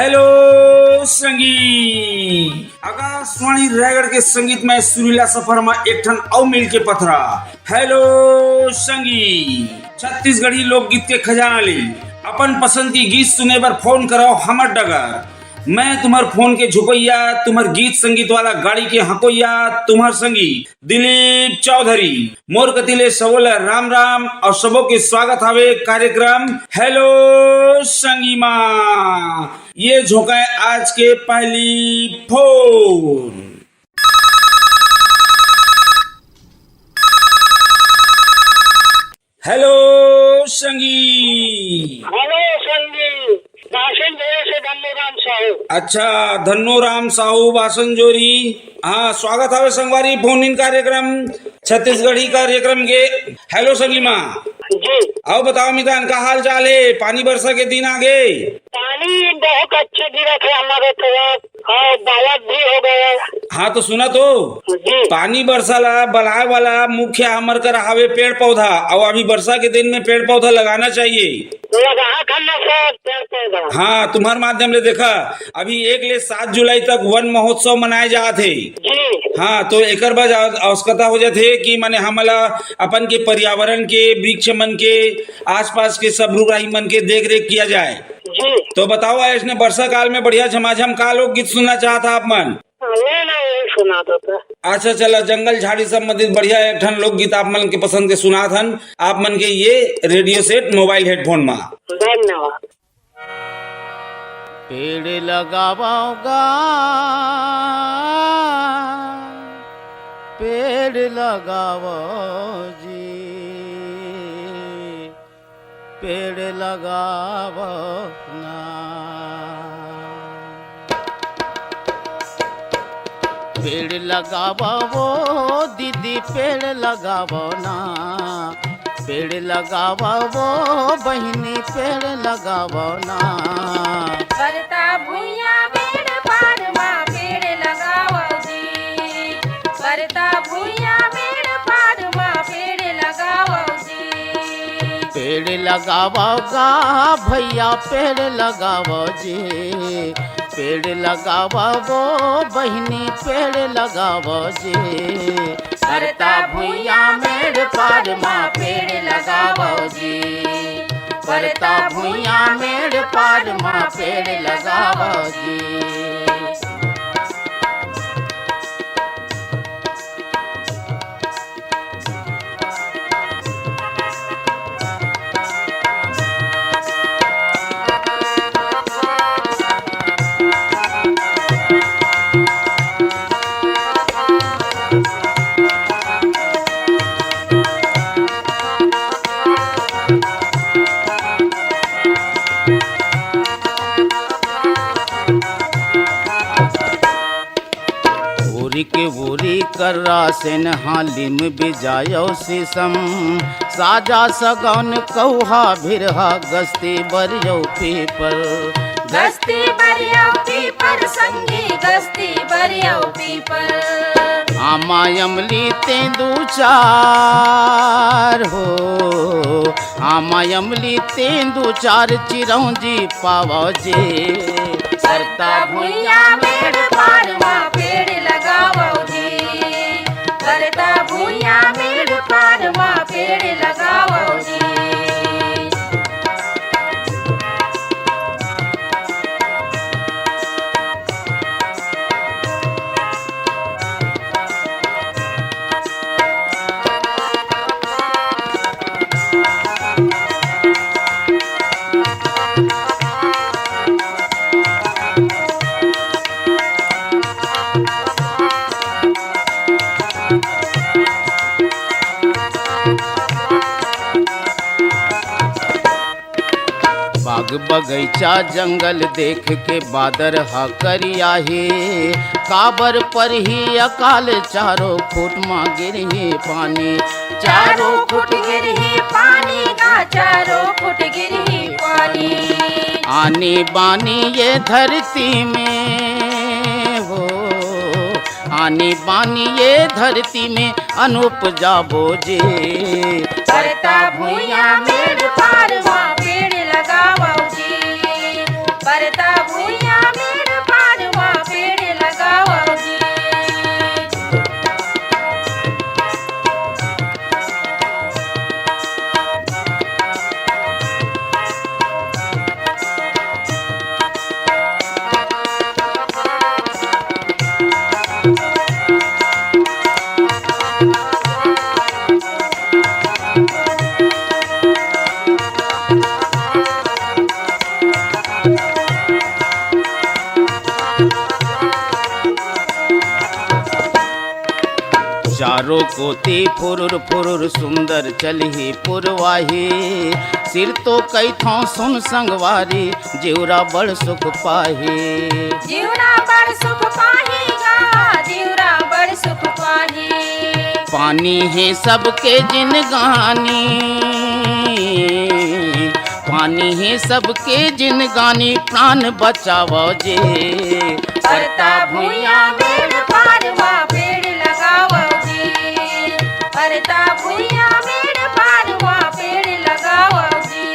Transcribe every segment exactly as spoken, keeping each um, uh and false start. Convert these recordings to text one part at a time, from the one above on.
Hello संगी, आकाशवाणी रायगढ़ के संगीतमय सुरीला सफर म एक ठन अउ मिल के पथरा। हेलो संगी, छत्तीसगढ़ी लोकगीत के खजाना ले अपन पसंद के गीत सुने बर फोन करव हमर डगर। मैं तुम्हर फोन के झुकैया, तुम्हर गीत संगीत वाला गाड़ी के हकोइया, तुम्हर संगी दिलीप चौधरी। मोर कति ले सबो ल राम राम अउ सबो के स्वागत हवे कार्यक्रम हेलो संगी मा। ये झोंकाए आज के पहली फोन। हेलो संगी। हेलो संगी, बासनजोरी से धन्नूराम साहू। अच्छा, धन्नूराम साहू बासनजोरी। हाँ, स्वागत हवे संगवारी फोन इन कार्यक्रम, छत्तीसगढ़ी कार्यक्रम के। हेलो संगी मा। जी। अउ बताओ मितान, का हाल चाल हे? पानी बरसा के दिन आ गे। पानी बहुत अच्छा गिरत हे हमर तरफ। हाँ, बावत भी हो गया। हाँ, तो सुना तो, जी। पानी बरसा ला बलाए वाला मुख्य हमर कर हवे पेड़ पौधा, अउ अभी बरसा के दिन में पेड़ पौधा लगाना चाहिए। लगात हन ना सब पेड़ पौधा। हाँ, तुम्हर माध्यम ले देखा, अभी एक ले सात जुलाई तक वन महोत्सव मनाए जात हे। जी। हाँ, तो एकर बर आ-, आवश्यकता हो जाथे कि माने हमला अपन के पर्यावरण के, वृक्ष मन के, आसपास के सब रुख राही मन के देख रेख किया जाए। जी। तो बताओ, ऐसने वर्षा काल में बढ़िया झमाझम का लोकगीत सुनना चाहत हा आप मन? ले ना, यही सुना देता। अच्छा, चला, जंगल झाड़ी संबंधित बढ़िया एक ठन लोकगीत आप मन के पसंद के सुनात हन, आप मन के ये रेडियो सेट मोबाइल हेडफोन मा। धन्यवाद। पेड़ लगावव गा, पेड़ लगावव जी, पेड़ लगावव ना। पेड़ लगावव ओ दीदी, पेड़ लगावव ना। पेड़ लगावव ओ बहिनी, पेड़ लगावव ना। परता भुइयां मेड़ पार मा पेड़ लगावव जी। परता भुइयां मेड़ पार मा पेड़ लगावव जी। पेड़ लगावव गा भैया, पेड़ लगावव जी। पेड़ लगावव ओ बहिनी, पेड़ लगावव जी। परता भुइयां मेड़ पार मा पेड़ लगावव जी। परता भुइयां मेड़ पार मा पेड़ लगावव जी। ओरी के ओरी कर्रा सेनहा लिम बिजायव सीसम, साजा सगौन कौहा भिरहा गस्ती बरियव पीपर। गस्ती बरियव पीपर संगी, गस्ती बरियव पीपर। आमा अमली तेंदू चार हो, आमा अमली तेंदू चार चिरौंजी पावव जी। परता भुइयां मेड़ पार मा पेड़ लगावव जी। परता भुइयां मेड़ पार मा पेड़ लगावव जी। बाग बगैचा जंगल देख के बादर ह करिया हे, काबर परही अकाल चारों खुट म गिरही पानी। चारों खुट गिरही पानी गा, चारों खुट गिरही पानी। आनी बानी ये धरती में हो, आनी बानी ये धरती में अनुप जाबो जी। परता भुइयां मेड़ पार मा पेड़ लगावव जी। परता भुइयां चारों कोती फुरुर फुरुर सुंदर चलही पुरवाही। सिरतो कहिथौं सुन संगवारी, जिउरा बड़ सुख पाही। जिउरा बड़ सुख पाही गा, जिउरा बड़ सुख पाही। पानी हे सबके जिनगानी, पानी हे सबके जिनगानी, प्राण बचावव जी। परता भुइयां मेड़ पार मा पेड़ लगावव जी। परता भुइयां मेड़ पार मा पेड़ लगावव जी।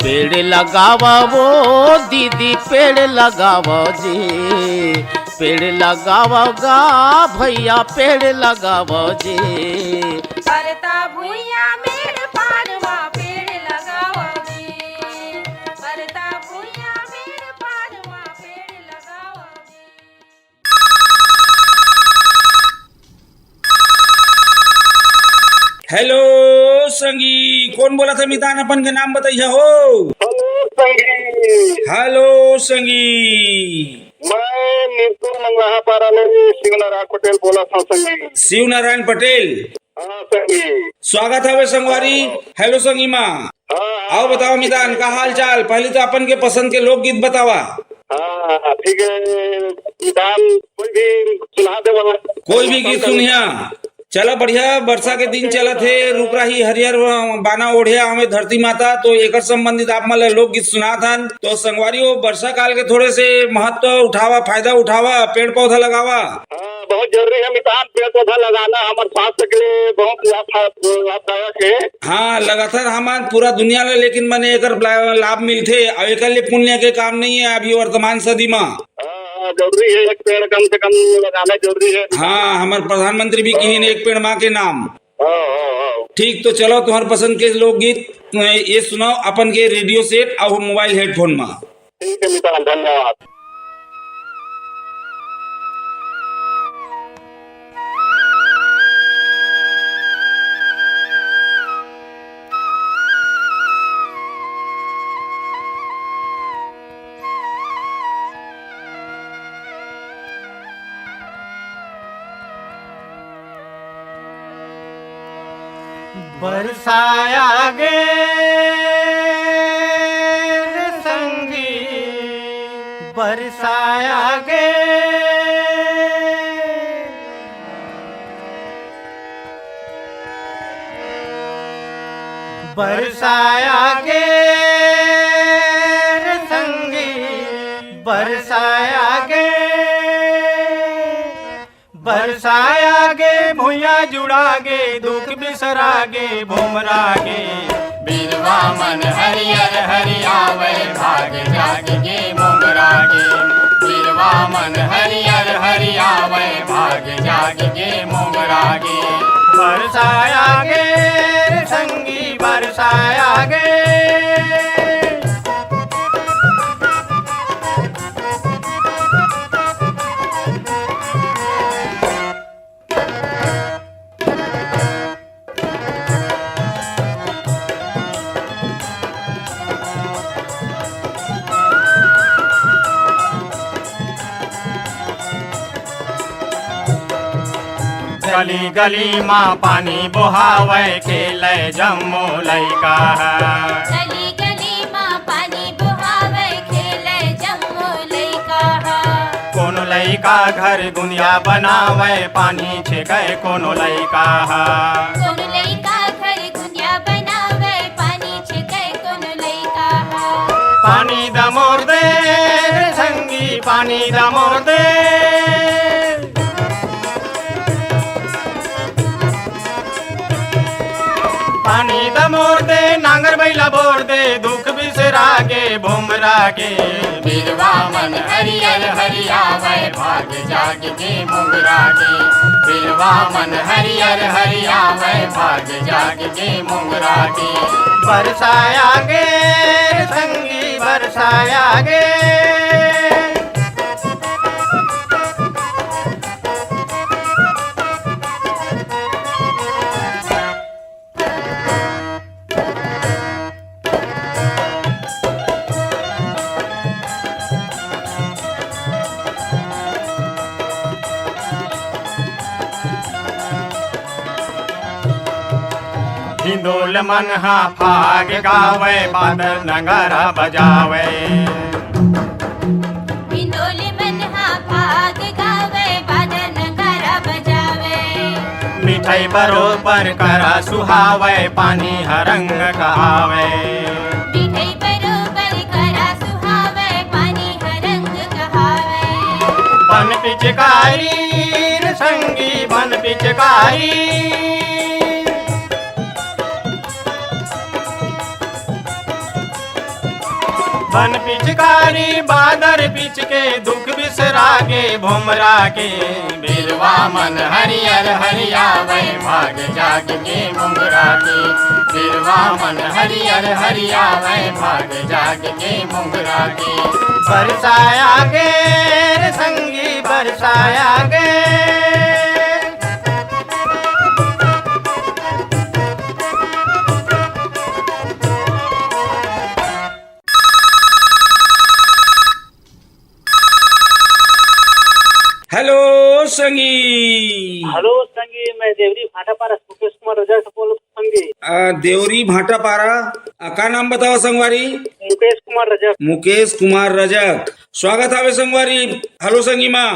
पेड़ लगावव ओ दीदी, पेड़ लगावव जी। पेड़ लगावव गा भइया, पेड़ लगावव जी। परता भुइयां मेड़ पार मा पेड़ लगावव जी। परता भुइयां मेड़ पार मा पेड़ लगावव जी। हेलो संगी, कोन बोलत हे मितान? अपन के नाम बताइया हो। हेलो संगी। हेलो संगी। मैं मिरतुर मंगलाहा पारा ले शिवनारायण पटेल बोलत हौं संगी। शिवनारायण पटेल। हाँ संगी। स्वागत हवे संगवारी। हेलो संगी मा। हाँ, हाँ। अउ बतावा मितान, का हाल चाल? पहली तो अपन के पसंद के लोकगीत बतावा। हाँ, ठीक है। मितान कोई भी सुना देवा। कोई भी गीत सुनिया। चला बढ़िया, बरसा के दिन चलत हे, रुख राही हरियर बाना ओढ़े हवे धरती माता, तो एकर संबंधित आप मन ल लोकगीत सुनात हन। तो संगवारी हो, बरसा काल के थोड़े से महत्व उठावा, फायदा उठावा, पेड़ पौधा लगावा। हाँ, बहुत जरूरी है मितान, पेड़ पौधा लगाना हमर स्वास्थ्य के लिए बहुत लाभ-, लाभदायक है। हाँ, लगातार हमन पूरा दुनिया ल लेकिन मने एकर ला-, लाभ मिलथे, अउ एकर ले पुण्य के काम नहीं है अभी वर्तमान सदी मा। हाँ, हाँ, जरूरी है, एक पेड़ कम से कम लगाना जरूरी है। हाँ, हमर प्रधानमंत्री भी किहिन, हाँ। एक पेड़ माँ के नाम। हाँ, हाँ, हाँ। ठीक, तो चलो, तुम्हार पसंद के लोकगीत, अ, ये सुनाओ अपन के रेडियो सेट अउ मोबाइल हेडफोन मा। ठीक है मितान, धन्यवाद। बरसा आगे रे संगी, बरसा आगे। बरसा आगे रे संगी, बरसा आगे। बरसा आगे, भुइयां जुड़ा गे, दुख बिसरा गे, भोमरा गे। बिरवा मन हरियर हरियावय, भाग जाग गे मोंगरा गे। बिरवा मन हरियर हरियावय, भाग जाग गे मोंगरा गे। बरसा आगे रे संगी, बरसा आगे। गली गली मा पानी बोहावय, खेलय जम्मो लइका ह। गली गली मा पानी बोहावय, खेलय जम्मो लइका ह। कोनो लइका घर गुंदिया बनावय, पानी छेकय कोनो लइका ह। कोनो लइका घर गुंदिया बनावय, पानी छेकय कोनो लइका ह। पानी द मोर दे रे संगी, पानी द मोर दे। पानी द मोर दे, नांगर बइला बोर दे, दुख बिसरा गे, भोमरा गे। बिरवा मन हरियर हरियावय, भाग जाग गे मोंगरा गे। बिरवा मन हरियर हरियावय, भाग जाग गे मोंगरा गे। बरसा आगे रे संगी, बरसा आगे। हिंदोल मन हा फाग गावे, बादर नगारा बजावे। हिंदोल मन हा फाग गावे, बादर नगारा बजावे। मिठाई बरोबर करा सुहावे, पानी हा रंग कहावे। मिठाई बरोबर करा सुहावे, पानी हा रंग कहावे। बन पिचकारी रे संगी, बन पिचकारी। बन पिचकारी बादर पिच के, दुख बिसरा के भोमरा के। बिरवा मन हरियर हरियावे, भाग जाग के मोंगरा के। बिरवा मन हरियर हरियावे, भाग जाग के मोंगरा के। बरसाया गे रे संगी, बरसाया गे। हेलो संगी। हेलो संगी, मैं देवरी भाटापारा से मुकेश कुमार रजक बोल संगी। आ, देवरी भाटापारा। आ, का नाम बताओ संगवारी? मुकेश कुमार रजक। मुकेश कुमार रजक। स्वागत हावे संगवारी। हेलो संगी माँ।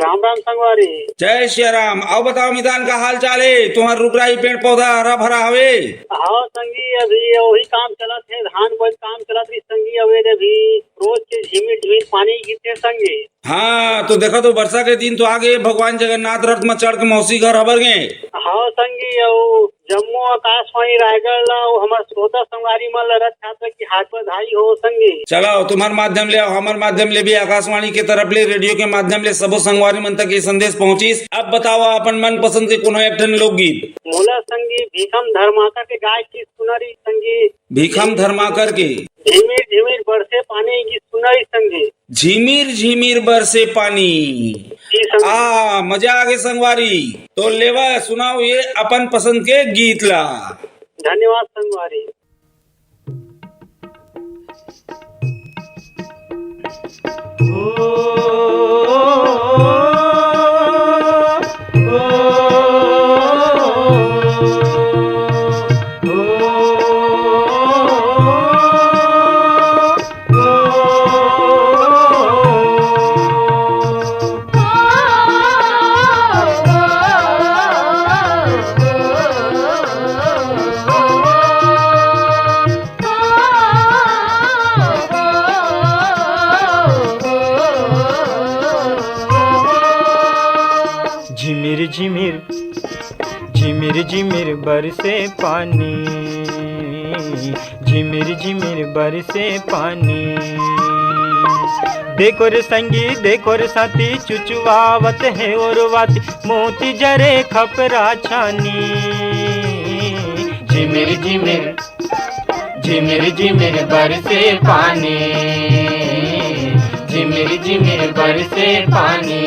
राम राम संगवारी। जय सिया राम। अउ बताओ मितान, का हाल चाल हे? तुम्हार रुख राई पेड़ पौधा हरा भरा हवे? हाँ संगी, अभी वही काम चलत हे, धान बोए काम चलत हे संगी। अबे अभी रोज के झिमिर झिमिर पानी गिरथे संगी। हाँ, तो देखा तो बरसा के दिन तो आगे, भगवान जगन्नाथ रथ में चढ़ के मौसी घर हबर गे। हाँ संगी, अउ जम्मो आकाशवाणी रायगढ़ ला अउ हमर श्रोता संगवारी मन ला रथ यात्रा की हार्दिक बधाई हो संगी। चलाओ, तुम्हार माध्यम ले अउ हमर माध्यम ले भी आकाशवाणी के तरफ ले, रेडियो के माध्यम ले सबो संगवारी मन तक ये संदेश पहुंचिस। अब बताओ, अपन मनपसंद के कोनो एक ठन लोकगीत। मोला संगी भीखम धर्माकर के गाय की सुनरी संगी। भीखम धर्माकर के। झिमिर झिमिर बरसे पानी की सुनरी संगी। झिमिर झिमिर बरसे पानी। जी संगी। आ, मजा आ गे संगवारी। तो लेवा सुनाओ ये अपन पसंद के गीत ला। धन्यवाद संगवारी। झिमिर झिमिर, झिमिर झिमिर बरसे पानी, झिमिर झिमिर बरसे पानी। देखो रे संगी, देखो रे साथी, चुचुआवत हे ओरवाती, मोती झरे खपरा छानी। झिमिर झिमिर, झिमिर झिमिर बरसे पानी, झिमिर झिमिर बरसे पानी।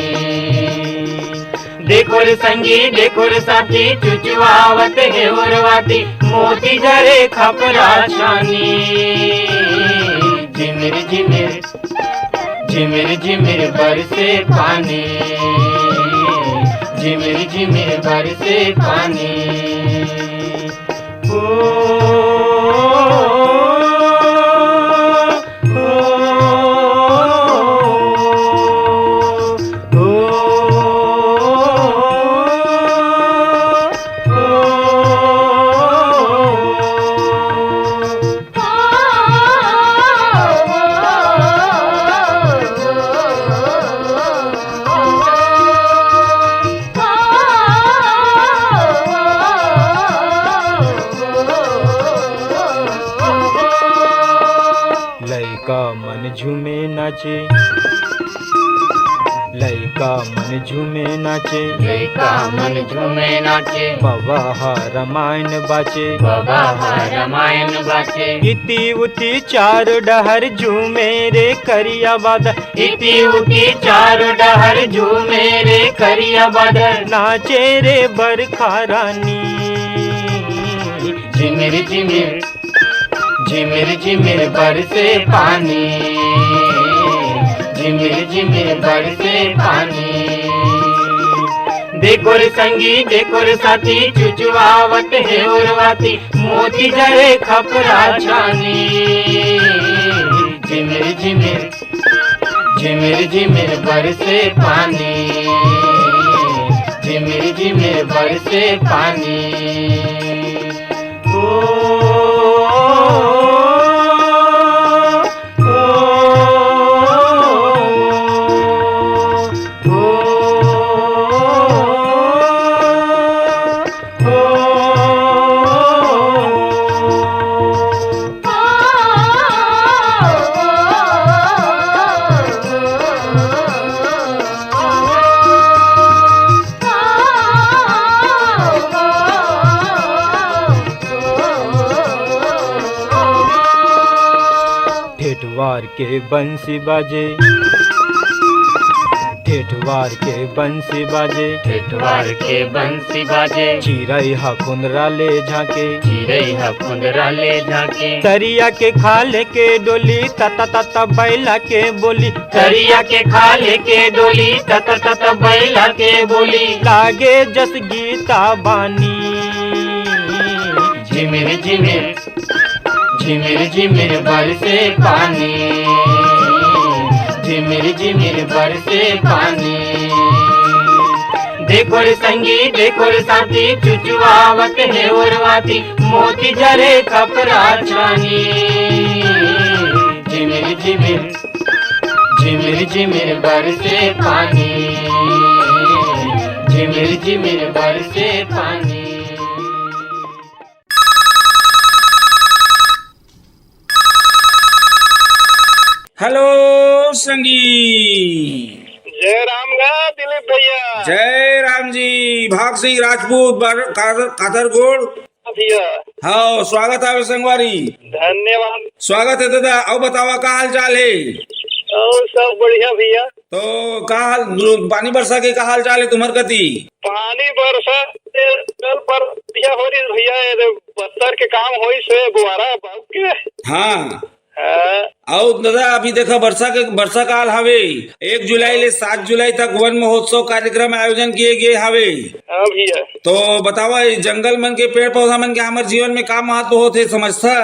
देखो रे संगी, देखो रे साथी, चुचुआवत हे ओरवाती, मोती झरे खपरा छानी। झिमिर झिमिर, झिमिर झिमिर बरसे पानी, झिमिर झिमिर बरसे पानी। ओ, ओ, ओ, ओ। लइका मन झूमे नाचे, लइका मन झूमे नाचे, लइका मन झूमे नाचे। बबा ह रामायण बाचे, बबा ह रामायण बाचे। इति उति चार डहर झूमे रे करिया बादर, इति उति चार डहर झूमे रे करिया बादर, नाचे रे बरखा रानी। झिमिर झिमिर, झिमिर झिमिर बरसे पानी, झिमिर झिमिर बरसे पानी। देखो रे संगी, देखो रे साथी, चुचुआवत हे उर्वाती, मोती झरे खपरा छानी। झिमिर झिमिर, झिमिर झिमिर बरसे पानी, झिमिर झिमिर बरसे पानी। ओ, ओ, ओ, ओ, ओ। ठेठवार के बंसी बाजे, ठेठवार के बंसी बाजे, ठेठवार के बंसी बाजे। चिरई ह कुंदरा ले झांके, चिरई ह कुंदरा ले झांके। तरिया के खाले के डोली, तत तत बैला के बोली। तरिया के खाले के डोली, तत तत बैला के बोली। लागे जस गीता बानी। झिमिर झिमिर, झिमिर झिमिर बरसे पानी, झिमिर झिमिर बरसे पानी। देखो रे संगी, देखो रे साथी, चुचुआवत हे उर्वाती, मोती झरे खपरा छानी। झिमिर झिमिर, झिमिर झिमिर बरसे पानी, झिमिर झिमिर बरसे पानी। हेलो संगी। जय राम गा दिलीप भैया। जय राम जी। भाग सिंह राजपूत बर-, कादर-, कादरगोड़। भैया। हाँ, स्वागत है संगवारी। धन्यवाद। स्वागत है दादा। अउ बतावा का हाल चाल है? अउ सब बढ़िया भैया। तो का हाल, पानी बरसा के का हाल चाल है तुम्हर कती? पानी बरसा से कल पर बढ़िया हो रही भैया, ये बस्तर के काम होई से गुवारा बाबू के। हाँ। हाँ। अउ दादा, अभी देखा बरसा के, बरसा काल हवे, एक जुलाई ले सात जुलाई तक वन महोत्सव कार्यक्रम आयोजन किए गए हवे। हाँ भैया। तो बतावा, ये जंगल मन के, पेड़ पौधा मन के हमर जीवन में का महत्व होथे, समझथा?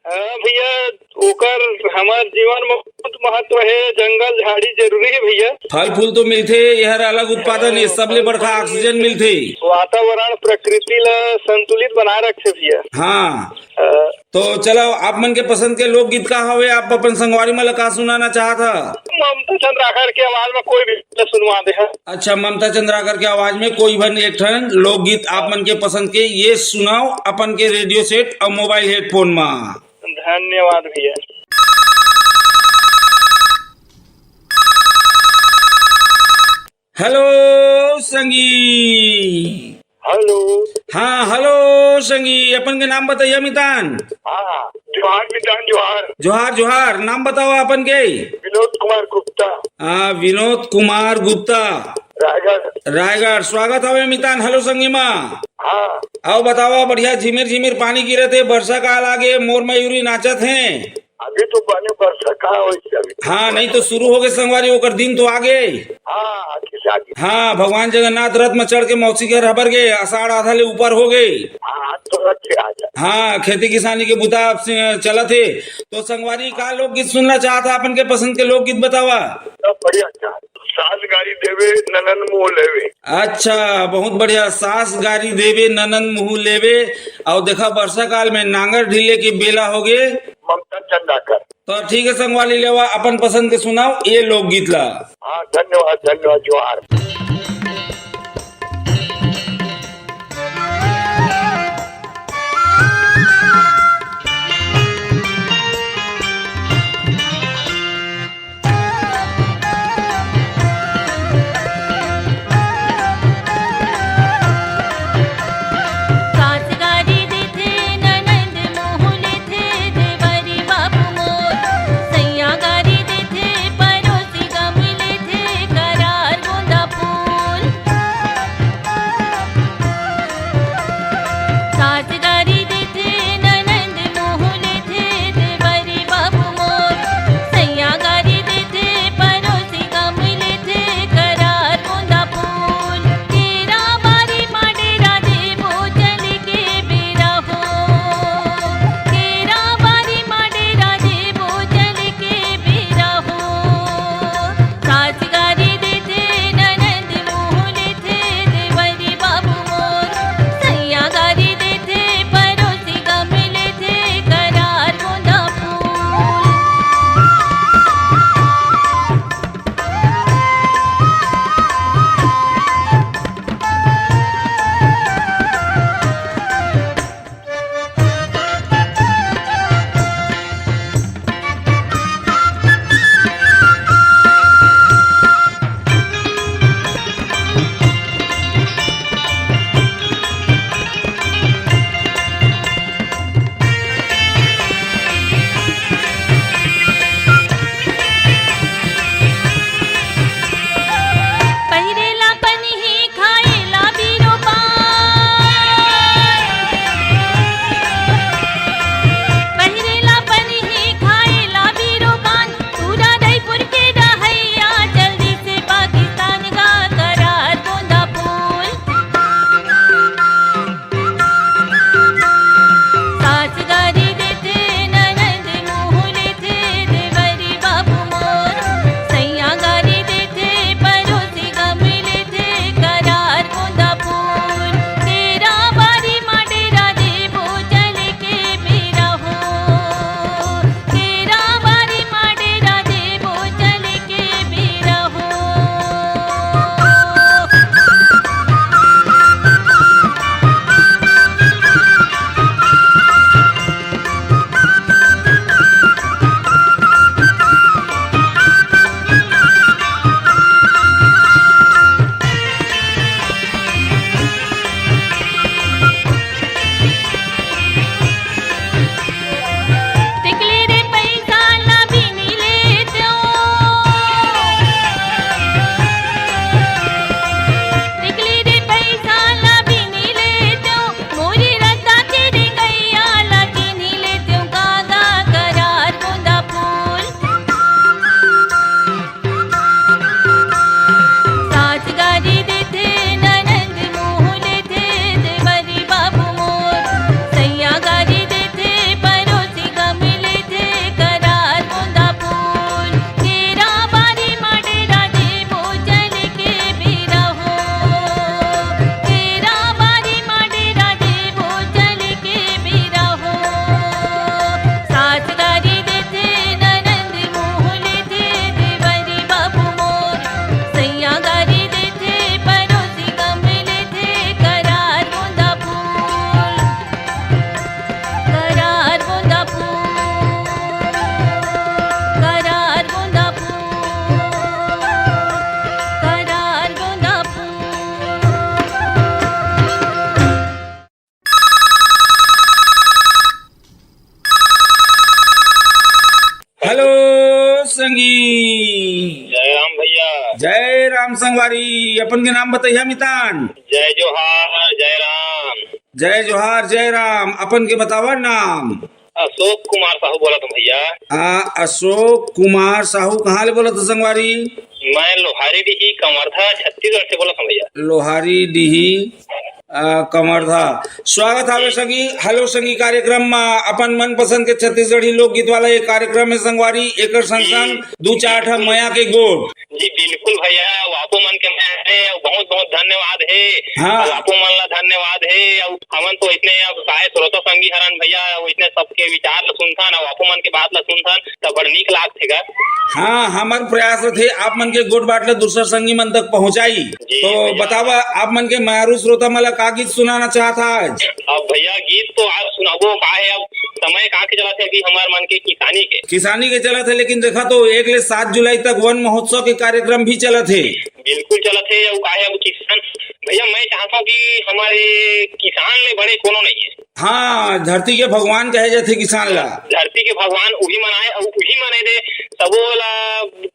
हाँ भैया, ओकर हमर जीवन में बहुत महत्व है। जंगल झाड़ी जरूरी है भैया। फल फूल तो मिलथे, एहर अलग उत्पादन, ये सबले बड़का ऑक्सीजन मिलथे। वातावरण, प्रकृति ला संतुलित बनाए रखथे भैया। हाँ। हाँ। तो चलो, आप मन के पसंद के लोकगीत का हवे, आप अपन संगवारी मन ला का सुनाना चाहत हा? ममता चंद्राकर के आवाज में कोई भी सुनवा दे है। अच्छा, ममता चंद्राकर के आवाज में कोई भन एक ठन लोकगीत आप मन के पसंद के ये सुनाओ अपन के रेडियो सेट अउ मोबाइल हेडफोन मा। धन्यवाद भैया। हेलो संगी। हेलो। हाँ, हेलो संगी, अपन के नाम बताइए मितान। हाँ, जोहार मितान, जोहार। जोहार, जोहार। नाम बतावा अपन के। विनोद कुमार गुप्ता। हाँ, विनोद कुमार गुप्ता। रायगढ़। रायगढ़। स्वागत हवे मितान हेलो संगी मा। हाँ। अउ बतावा, बढ़िया झिमिर झिमिर पानी गिरत हे, बरसा काल आगे, मोर मयूरी नाचत हे। अभी तो पानी बरसा कहाँ होई से अभी। हाँ, नहीं तो शुरू हो गए संगवारी, ओकर दिन तो आगे। हाँ, आगे से आगे। हाँ, भगवान जगन्नाथ रथ में चढ़ के मौसी घर हबर गए, आषाढ़ आधा ले ऊपर हो गए। हाँ, आज तो रथ से आ जा। हाँ, खेती किसानी के बुता अब से चलत हे। तो संगवारी, का लोकगीत सुनना चाहत हा? अपन के पसंद के लोकगीत बतावा। सब बढ़िया, अच्छा। सास गारी देवे, ननन मुँह लेवे। अच्छा, बहुत बढ़िया। सास गारी देवे, ननन मुँह लेवे, अउ देखा, बरसा काल में नांगर ढीले के बेला हो गए। ममता चंद्राकर। तो ठीक है संगवारी, लेवा अपन पसंद के सुनाओ ये लोकगीत ला। हाँ, धन्यवाद, धन्यवाद, जोहार। सास गारी देथे, ननंद मुँह लेथे, देवरी बाबू मोर। सैया गारी देथे, परोसी गम लेथे, करार गोंदा फूल। संगी। जय राम भैया। जय राम संगवारी, अपन के नाम बतइहा मितान। जय जोहार, जय राम। जय जोहार, जय राम। अपन के बतावा नाम। अशोक कुमार साहू बोलत हूँ भैया। आ, अशोक कुमार साहू, कहाँ ले बोलत हो संगवारी? मैं लोहारी डीही, कवर्धा, छत्तीसगढ़ से बोलत हूँ भैया। लोहारी डीही, आ, कवर्धा। स्वागत हावे संगी, हेलो संगी कार्यक्रम में। अपन मनपसंद के छत्तीसगढ़ी लोकगीत वाला ये कार्यक्रम है संगवारी। एकर संग संग दू चार ठा मया के गोठ। जी बिल्कुल भैया, अउ आपो मन के मैं हे, अउ बहुत बहुत धन्यवाद हे। हाँ। अउ आपो मन ला धन्यवाद हे। अउ हमन तो इतने अब काय श्रोता संगी हरन भैया, अउ इतने सबके विचार ला सुनथन, अउ आपो मन के बात ला सुनथन, त बड़ नीक लागथे गा। हाँ, हमर प्रयास रथे आप मन के गोठ बाट ला दूसर संगी मन तक पहुँचाई। जी तो भैया। बतावा, आप मन के मारू श्रोता मन ला का गीत सुनाना चाहत हा आज? अब भैया गीत तो आज सुनाबो, का हे, अब समय का के चलत हे अभी हमर मन के किसानी के। किसानी के चलत हे, लेकिन देखा तो एक ले सात जुलाई तक वन महोत्सव के कार्यक्रम भी चलत हे। बिल्कुल चलत हे, अउ का हे अब किसान, भैया मैं चाहत हूँ कि हमर किसान ले बड़े कोनो नहीं है। हाँ, धरती के भगवान कहे जाथे किसान ला। धरती के भगवान उही मन आय, अउ उही मन दे सबो ला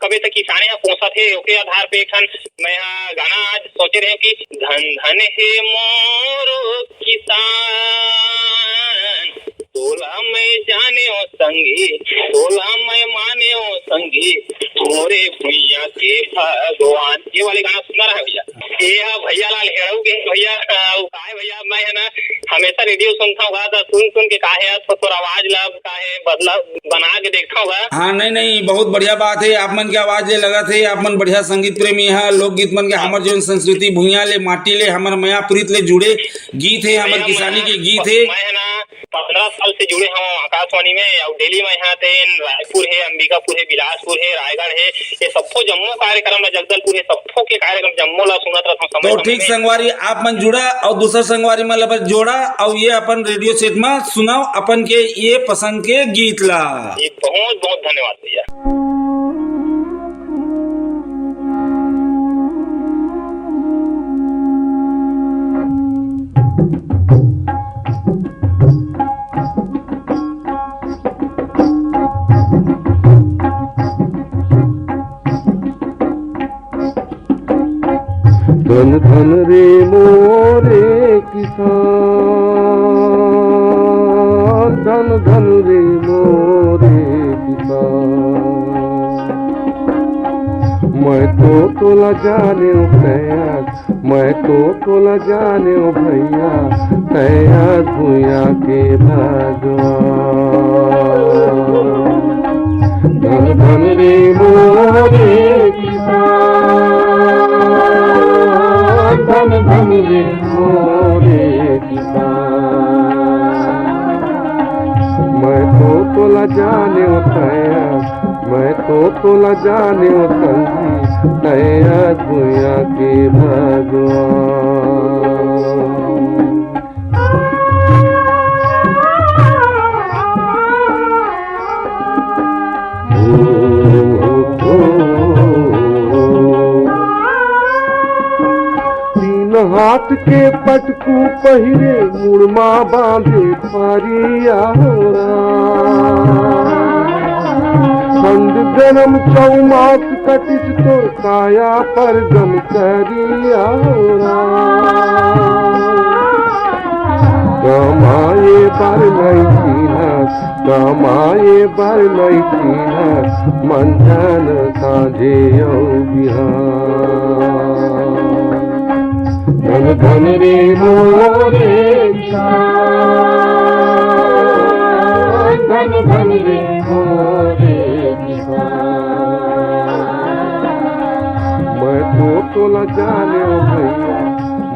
कबे तक किसाने ह पोसत हे, ओके आधार पे एक ठन मैं ह गाना आज सोचे रहे कि धन धन हे मोरो किसान, तोला मैं जाने ओ संगी, तोला मैं माने ओ संगी, मोरे भुइया के भगवान। ये वाले गाना सुना रहा है भैया। ये है भैया लाल हेड़ऊ के भैया, अ, वो का है भैया, मैं है ना हमेशा रेडियो सुनता हूँ, तो सुन सुन के का है यार, तो थोड़ा आवाज ला का है बदलाव बना के देखता हूँ। हाँ, नहीं, नहीं, बहुत बढ़िया बात है। आप मन के आवाज ले लगत है, आप मन बढ़िया संगीत प्रेमी है। लोकगीत मन के हमर जोन संस्कृति भुइयां ले, माटी ले, हमर मया प्रीत ले जुड़े गीत है, हमर भैया, किसानी मैं, के गीत है। मैं है ना पंद्रह साल से जुड़े हूँ आकाशवाणी में, और डेली मैं यहाँ तेन रायपुर है, अंबिकापुर है, बिलासपुर है, रायगढ़ है, ये सबको जम्मो कार्यक्रम ला, जगदलपुर है, सबको के कार्यक्रम जम्मो ला सुनत रहता हूँ समय तो समय ठीक में। संगवारी, आप मन जुड़ा और दूसर संगवारी मन ला बस जोड़ा और ये अपन रेडियो सेट में सुनाओ अपन के ये पसंद के गीत ला। ये बहुत बहुत धन्यवाद भैया। धन धन रे मोरे किसान, धन धन रे मोरे किसान। मैं तो तोला जाने कया, मैं तो तोला जाने भैया, तया भुया के भगवान। धन धन रे मोरे किसान, धन धन रे मोरे किसान। मैं तो तोला जाने तया, मैं तो तोला जाने संगी, तया भुया के भगवान। तीन हाथ के पटकू पहिरे, मुड़मा बांधे परिया हो राम। ठंड गरम चौमास कटिस तोर काया पर गम करिया हो राम। कमाए बर नहीं कीना, कमाए बर नहीं कीना, मंझन साँझे अउ बिहान। धन धन रे मोरे किसान, धन धन रे मोरे किसान। मैं तो तोला जाने भैया,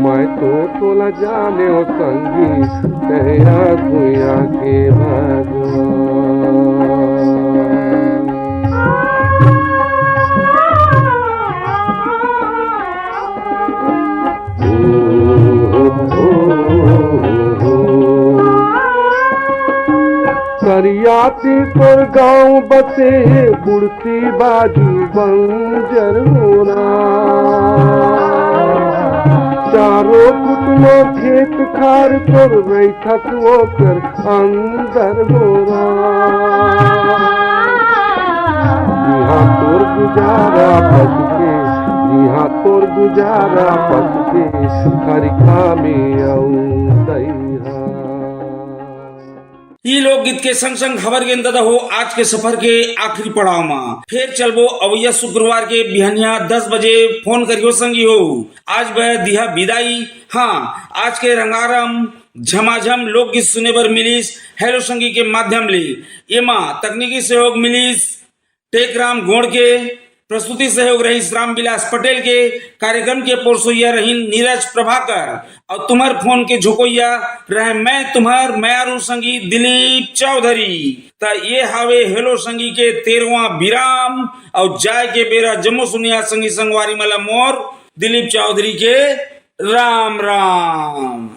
मैं तो तोला जाने संगी, तया भुया के भगवान। करियाती तोर गाँव बसे, बुड़ती बाजू बंजर हो राम। चारों कुटुमो खेत खार तोर रैथत ओकर अंदर हो राम। इहाँ गुजारा पकके, इहाँ तोर गुजारा पकके, हरिका में अउ दइहा। ई लोकगीत के संग संग हबर गेंद ददा हो आज के सफर के आखिरी पड़ाव म। फेर चलबो अवइया शुक्रवार के बिहनिया दस बजे। फोन करियो संगी हो, आज बर दिहा बिदाई। हाँ, आज के रंगारम झमाझम लोकगीत सुने बर मिलिस हेलो संगी के माध्यम ले। एमा तकनीकी सहयोग मिलिस टेकराम गोंड़ के, प्रस्तुति सहयोग रहिस रामविलास पटेल के, कार्यक्रम के पोरसोइया रहिन नीरज प्रभाकर अउ तुम्हर फोन के झोंकोइया रहे मैं तुम्हर मयारू संगी दिलीप चौधरी। त ये हावे हेलो संगी के तेरहवाँ विराम अउ जाय के बेरा जम्मो सुनिया संगी संगवारी मन ला मोर दिलीप चौधरी के राम राम।